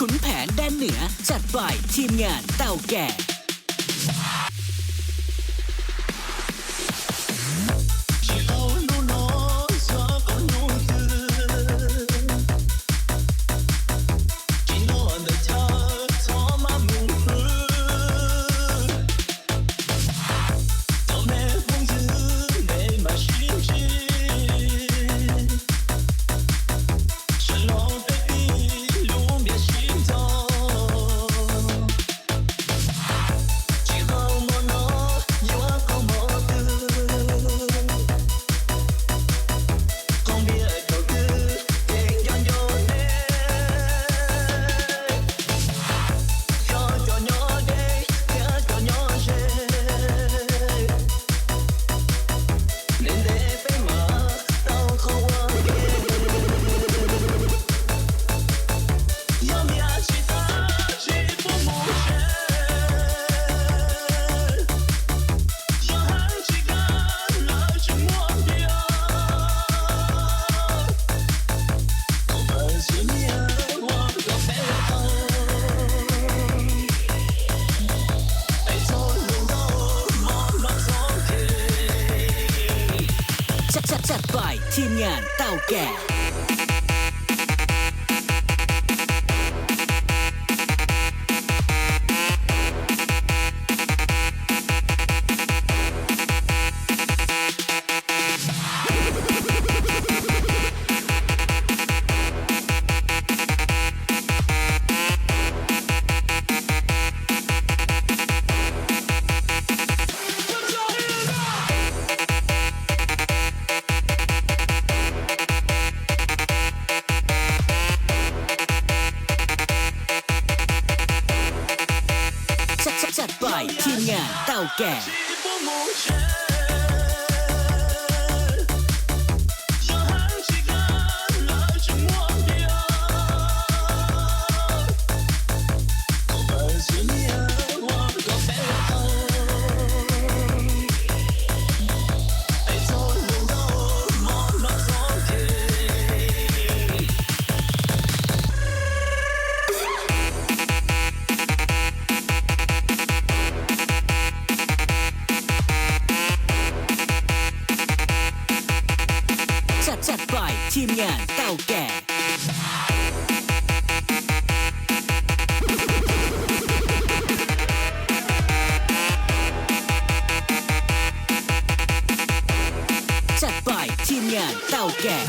Khun phav dab nwam, txaj pais thim nyam tau kam. Txaj pais thim nyam tau kam. Txaj pais thim nyam tau kam. Txaj pais thim nyam tau kam. Txaj pais thim nyam tau kam.